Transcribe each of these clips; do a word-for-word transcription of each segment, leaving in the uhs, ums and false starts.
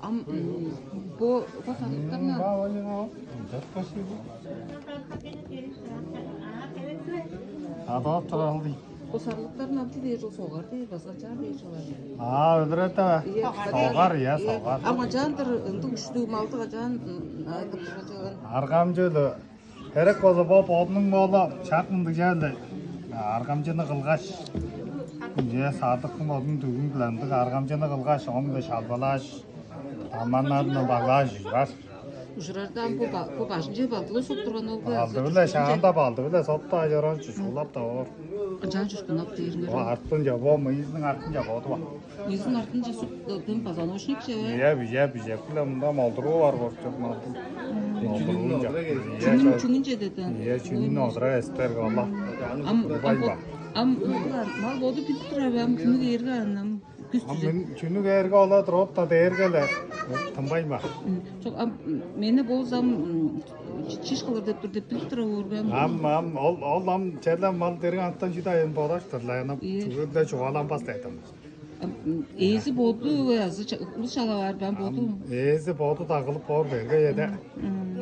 Ам бо бо сарлыктарны Адап туралды. Бо сарлыктарны амчы дээр жол согар дээр база чаар дээр жол. Аа, өлүрөт да. Согар, я, согар. Ам ачаандыр ындыг күштүг малды ачаан айтып туралчыган. Аргамчы эле. Херек болза бо бодунуң боло чак мындыг чаалда аргамчыны кылгаш, же садыктың бодунуң дүгүн биле ындыг аргамчыны кылгаш, оң-биле шалбалааш, аманнарны баглааш ужурар. Ужурарда ам бу ба- бу бажынче балдылы соп турган ол бе? Балды биле шаанда балды биле сопту ажырар чушуулап да оор. Ынчан чушкунап дээриңер. О артынча бо мыйыздың артынча боду бар. Мыйыздың артынча суп дым позвоночник же? Бижеп, бижеп, бижеп биле мында молдуруу бар борчок малдың. Молдуруунча. Чүнүн чүнүн же деди. Ие чүнүн одура эстерге ола. Ам Убай ам ба. Ам мал боду билип турар ам күнү кээрге анам күс Ам түзет. Мен чүнү кээрге ола дроп да дээргеле тынбайн ба. Чок ам мени болзам чиш кылыр деп тур деп билип тура өөргем. Ам ам ол ол ам черле мал дерин антан чүдайын болаштыр ла янам Ие. Түгүлде чугааланбас дедим. Ээзи боду азы улус чалаваар баан боду. Ээзи боду дагылып боор берге эде.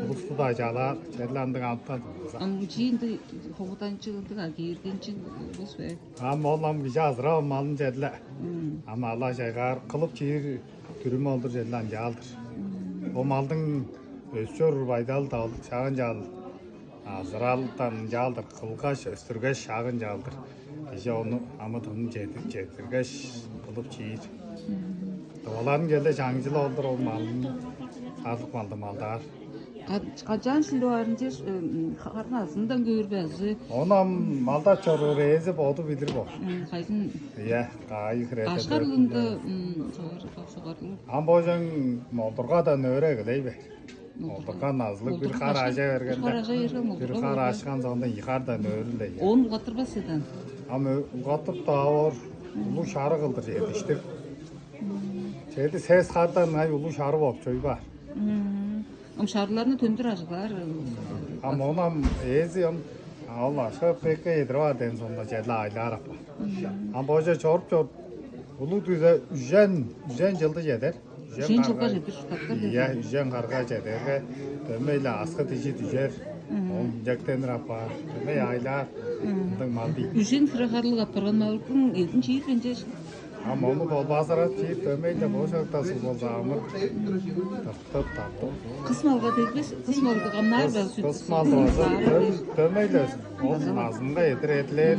Улусту да чалаар, черле андыг амтан. Ам чиинди ховуданчы ындыг а кииргенчи улус бе. Ам ол ам кижи азырап малын черле. Ам ала чайгаар кылып чиир дүрүм олдур черле анчаалдыр. Ол малдың өсчөр байдалы да ол шагын чаал азыралдан чаалдыр кылгаш, өстүргеш, шагын чаалдыр. Кижи ону амы-тынын чедип четтиргеш, кылып чиир. Оларның келе чаңчыл олдур ол малын сарлык малды малдаар. Качаан шүлү арын чеш харын азындан көөр бе азы? Ону ам малдап чоруур ээзи боду билир боор. Кайсын Иә, каайы хире. Ашкарлыында согар согарлыг. Ам божаң молдургадан өрегилей бе? Молдурга назылыг бир хар ажа бергенде. Бир хар ашкан соонда ийи хардан өөрүлей. Он улгаттырбас эден. Ам улгаттып даа оор улуу шары кылдыр жетиштип. Чеди сес хардан ай улуу шары болуп чой бар. Ам шарларны төндүр ажыглаар. Ам онам ээзи ам ал ашка пекке едирип аар ден соонда черле айлаар апа. Ам божа чоруп чоруп улуу дүзе үжен үжен жылды чедер. Үжен жылга жетир шуптактар. Иә, үжен карга чедерге дөмей-ле аскы дижи дүжер. Ол инжектенир апаар. Дөмей айлаар. Ындыг мал бий. Үжен хире харлыг апарган малдың элдин чиир бенчеш. А мону болбазырат чиир дөмей-ле божакта суг болза амыр. Тыртып тартып. Кыс малга дегбес, кыс малды камнаар бе сүт. Кыс малды болза дөмей-ле ол назынга эдир эдилээр.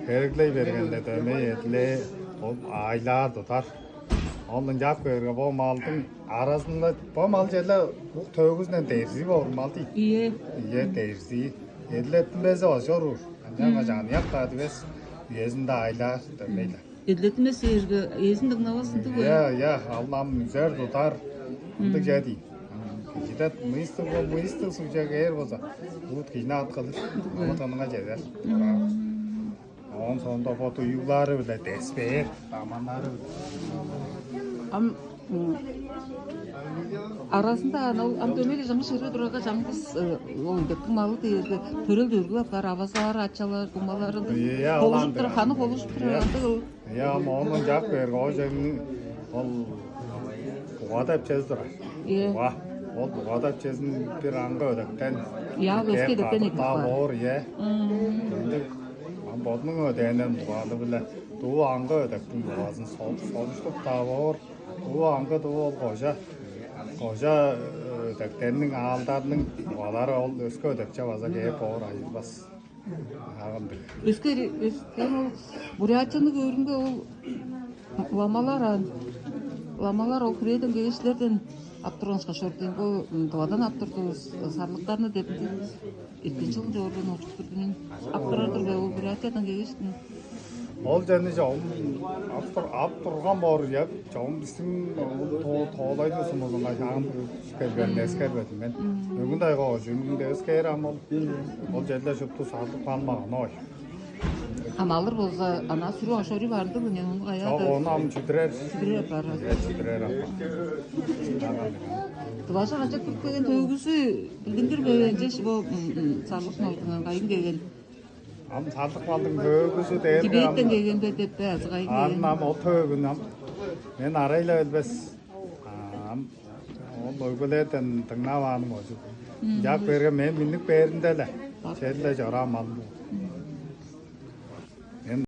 Хереглей бергенде дөмей эдилээ. Ол айлаар тутар. Ол ынчап көөрге бо малдың аразында бо мал черле ук төөгүзүнден дерзии боор мал дий. Ийе. Ийе дерзии. Эдилеттинмези ожоруур. Ынчангаш жаныяк-даа дивес, үезинде айлаар дөмей-ле. Эдилеттинмес дээрге эзин дыңнавас ындыг бе? Иә, иә, аллам үзер тутар ындыг ча дий. Кижиде мыйыстыг бо мыйыстыг сугже кээр болза, улут кижини аткылыр. Амытаныңа чедер. Оон соонда бо дуюглаары-биле деспээр, даманнары-биле. Ам аразында ана ол ам дөмей чаңгыс черге турарга чаңгыс ол индектиң малы дээрге төрел дөргүп апаар авазаары ачалар кумалары Иә, холужуп алаан тура ханы холужуп тура андыг ол Иә, ам оон жак берге ол жерниң ол буга деп чези турар. Иә. Буга. Ол буга деп чезин бир аңгы өдектен Иә, ол өске өдектен экип каар. Боор, иә. Ындыг ам бодунуң өдээнен бугааны биле дуу аңгы өдектиң бугазын солуштуп даа боор. Дуу аңгы дуу ол кожа кожа өдектерниң аалдарының бугалары ол өске өдекче база кээп боор ажырбас. Агындыг. Өске өскен ол бурятчаны көөрүнге ол ламалар аан. Ламалар ол хүрээден кээшилерден Ап турган ышкаш ордуң бу тывадан ап турдувус сарлыктарны деп эрткен чыл чоордон очуп турдун мен. Ап турар-дыр бе ол бурятиядан келгештин? Ол жаны чогум ап турган боор я чогум биздин тоолайды сумузунга шаан келберин эскербедим мен. Бүгүн дайга ожуун эскер ам ол ол жерде шупту сарлык калмаган ой. Амалыр болза ана сүрү ошору баардыгы мен ону каяа Чок, ону ам чүдүрер. Чүдүрер баар. Чүдүрер ам. Дыважа качап туруп келген төөгүзү билдиндирбеген чеш бо сарлык малдыңан кайын келген. Ам сарлык малдың төөгүзү дээр. Тибеттен келген бе деп бе азы кайын келген. Ам ол төөгүн ам мен арай-ла билбес. Ам ол өгбелерден дыңнап ааным ожук. Жак берген мен минник бээринде-ле. Черле чораан мал.